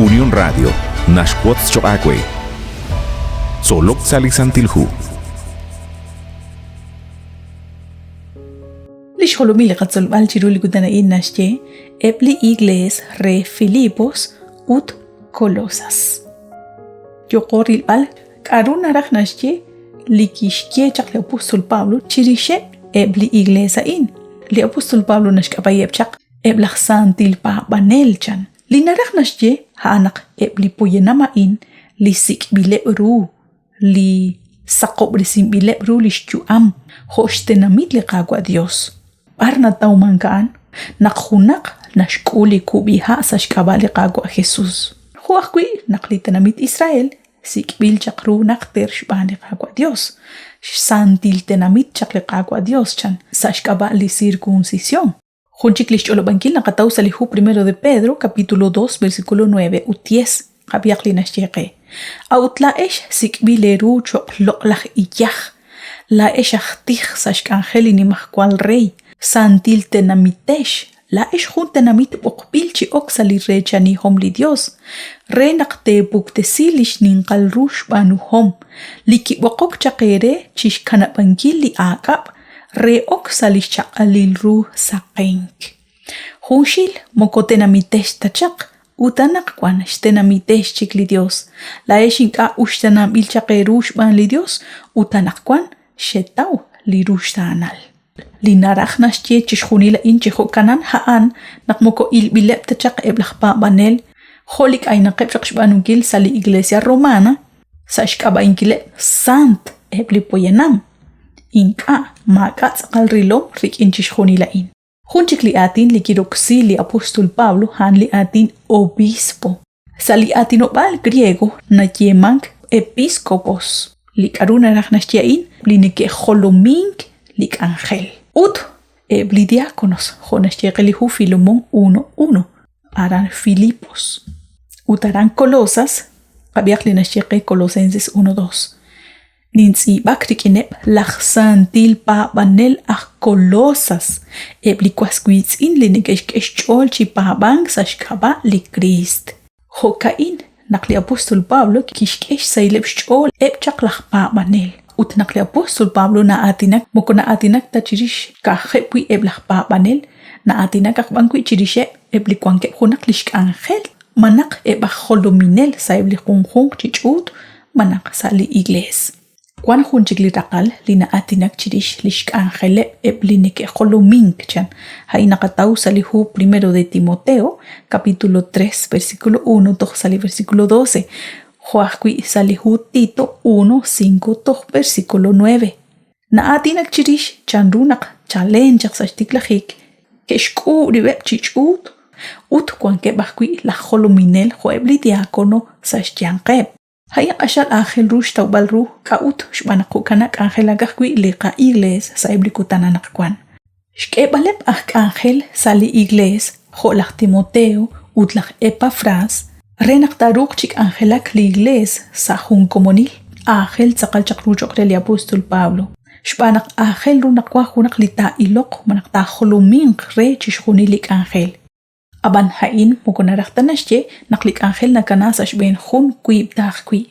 Unión Radio naxwotz choq' aawe. Tzolok sa' li Santil Hu. Li xjolomil li qatzolb'al chiru li kutan a'in naxye eb' li iglees re Filipos ut Colosas. Yoqo rilb'al k'aru naraj naxye li kixye chaq li apóstol Pablo chirixeb' eb' li iglees a'in. Li apóstol Pablo naxk'ab'a'iheb' chaq eb' laj santil paab'anel chan. Li naraj naxye a'an naq eb' li poyanam a'in li sik'b'ileb' ru, li saqob'resinb'ileb' ru li xyu'am jo' xtenamit li Qaawa' Dios. B'ar natawmank a'an? Naq junaq naxk'ul li kub'iha' sa' xk'ab'a' li Qaawa' Jesus. Jo' ajwi' naq li tenamit Israel sik'b'il chaq ru najter xb'aan li Qaawa' Dios. Xsantil tenamit chaq li Qaawa' Dios chan sa' xk'ab'a' li sirkunsisyon. Jun chik li xch'olob'ankil naqataw sa' li hu Primero de Pedro, capítulo 2, versículo 9 ut 10, qab'ihaq li naxye qe. A'ut laa'ex sik'b'il eeru cho'q loq'laj iyaj, laa'ex aj tij sa' xk'anjel li Nimajwal Rey, santil tenamitex, laa'ex jun tenamit b'oqb'il chi ok sa' li reechanihom li Yos, re naq teepuktesi li xninqal ru xb'aanuhom, li kib'oqok chaq eere chi xkanab'ankil li aak'ab' re ok sa' li xchaq'alil ru saqenk. Junxil moko tenamitex ta chaq, ut anaqwan xtenamitex chik li Yos. Laa'ex ink'a' uxtaananb'il chaq eeru xb'aan li Yos, ut anaqwan xetaw li ruxtaanal. Li naraj naxye chixjunil a'in chi jo'kanan a'an naq moko ilb'ileb' ta chaq eb' laj paab'anel jo' li k'aynaqeb' chaq xb'aanunkil sa' li Iglesia Romana, sa' xk'ab'a'inkileb' sant eb' li poyanam. Ink'a' maak'a' tz'aqal rilom rik'in chixjunil a'in. Jun chik li aatin li kiroksi li apóstol Pablo a'an li aatin obispo. Sa' li aatinob'aal griego nayeemank episkopos, li k'aru naraj naxye a'in li neke'jolomink li k'anjel. Ut eb' li diáconos, jo' naxye qe li hu Filemón 1.1, aran Filipos. Ut aran Colosas, qab'ihaq li naxye qe Colosenses 1.2. Nintz'iib'ak rik'ineb' laj santil paab'anel aj Colosas, eb' li was wiitz'in li neke'xk'e xch'ool chi paab'ank sa' xk'ab'a' li Kriist. Jo'ka'in naq li apóstol Pablo kixk'e xsahileb' xch'ool eb' chaq laj paab'anel. Ut naq li apóstol Pablo na'aatinak moko na'aatinak ta chirix ka'ajeb' wi' eb' laj paab'anel, na'aatinak aj b'an wi' chirixeb' eb' li wankeb' junaq li xk'anjel malaj eb' aj jolominel sa'eb' li junjunq chi ch'uut malaj sa' li iglees. Wank jun chik li raqal li na'aatinak chirix li xk'anjeleb' eb' li neke'jolomink chan. A'in naqataw sa' li hu Primero de Timoteo, capítulo 3, versículo 1 toj sa' li versículo 12, jo' ajwi' sa' li hu Tito 1, 5 toj versículo 9. Na'aatinak chirix chanru naq chalen chaq sa' xtiklajik ke'xk'uub' rib'eb' chi ch'uut ut wankeb' ajwi' laj jolominel jo'eb' li diakono sa' xyanqeb'. A'in q'axal aajel ru xtawb'al ru k'a'ut xb'aan naq jo'kan nak'anjelak ajwi' li qa'iglees sa'eb' li kutan anaqwan. Xk'eeb'aleb' aj k'anjel sa' li Iglees jo' laj Timoteo ut laj Epafras re naq taaruuq chi k'anjelak li Iglees sa' jun komonil, aajel tz'aqal chaq ru choq' re li apóstol Pablo, xb'aan naq aajel ru naq wan junaq li taa'iloq malaj taajolominq re chixjunil li k'anjel. Ab'an a'in moko naraj ta naxye naq li k'anjel nakana sa' xb'een jun wiib' ta ajwi',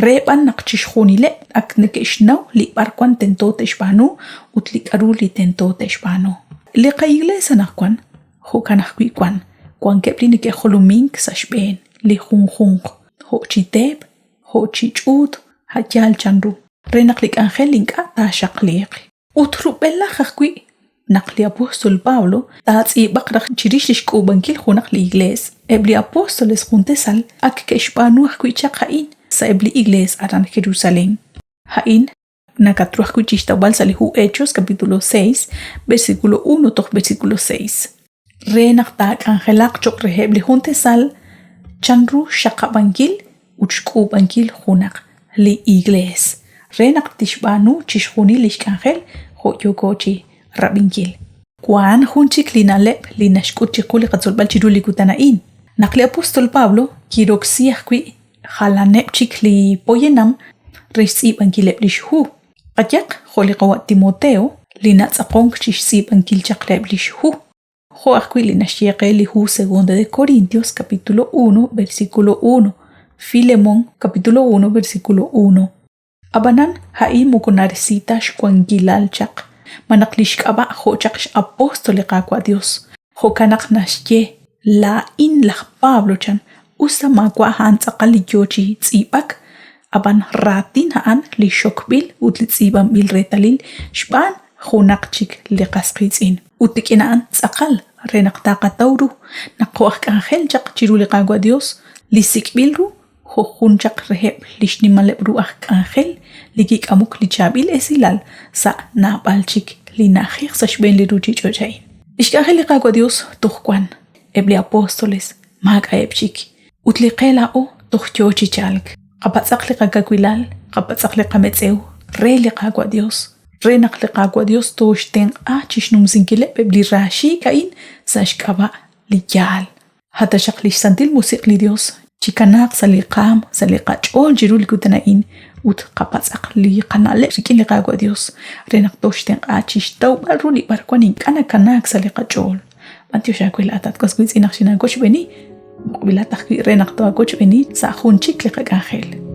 re b'an naq chixjunileb' ak neke'xnaw li b'arwan tento te'xb'aanu ut li k'aru li tento te'xb'aanu. Li qaIglees anaqwan jo'kan ajwi' wan, wankeb' li neke'jolomink sa' xb'een li junjunq, jo' chi teep, jo' chi ch'uut, a' yaal chanru, re naq li k'anjel ink'a' taaxaqliiq. Ut rub'elaj ajwi' naq li apóstol Pablo taatz'iib'aq raj chirix li xk'uub'ankil junaq li iglees, eb' li apóstoles juntesal ak ke'xb'aanu ajwi' chaq a'in sa'eb' li iglees aran Jerusalén. A'in nakatru ajwi' chixtawb'al sa' li hu Hechos capítulo 6, versículo 1 toj versículo 6. Re naq taak'anjelaq cho'q reheb' li juntesal chanru xxaqab'ankil ut xk'uub'ankil junaq li iglees re naq tixb'aanu chixjunil li xk'anjel jo' yooko chi rab'inkil. Wank jun chik li na'leb' li naxk'ut chiqu li qatzolb'al chiru li kutan a'in. Naq li apóstol Pablo kiroksi ajwi' jalaneb' chik li poyanam re xtz'iib'ankileb' li xhu. Qayehaq jo' li qawa' Timoteo li natz'aqonk chi xtz'iib'ankil chaq reheb' li xhu. Jo' ajwi' li naxye qe li hu Segunda de Corintios capítulo 1 versículo 1, Filemón capítulo 1 versículo 1. Ab'anan a'in moko narisi ta xwankilal chaq, malaj li xk'ab'a' jo' chaq x'apóstol li Qaawa' Yos. Jo'kan naq naxye, Laa'in laj Pablo chan, us ta maawa' a'an tz'aqal li yo chi tz'iib'ak, ab'an raatin a'an li xokb'il ut li tz'iib'anb'il reetalil xb'aan junaq chik li qas qiitz'in. Ut rik'in a'an tz'aqal re naq taqataw ru naq jo' aj k'anjel chaq chiru li Qaawa' Yos li sik'b'il ru jo' jun chaq reheb' li xnimaleb' ru aj k'anjel li kik'amok li chaab'il esilal sa' naab'al chik li na'ajej sa' xb'een li ruuchich'och' a'in. Li xk'anjel li Qaawa' Dios toj wan, eb' li apóstoles maak'a'eb' chik, ut li qe laa'o toj yoo chi chalk. Qapatz'aq li qakawilal, qapatz'aq li qametz'ew re li Qaawa' Dios, re naq li Qaawa' Dios tooxtenq'a chi xnumsinkileb' eb' li raaxiik' a'in sa' xk'ab'a' li yaal. A' taxaq li xsantil musiq' li Yos chikanaaq sa' li qaanm, sa' li qach'ool chiru li kutan a'in ut qapatz'aq li qana'leb' rik'in li Qaawa' Yos re naq tooxtenq'a chi xtawb'al ru li b'arwan ink'a' nakanaak sa' li qach'ool. B'anyox aawe laa'at at was wiitz'in naq xinaawochb'eeni, b'oqb'ilat ajwi' re naq toowochb'eeni sa' jun chik li qak'anjel.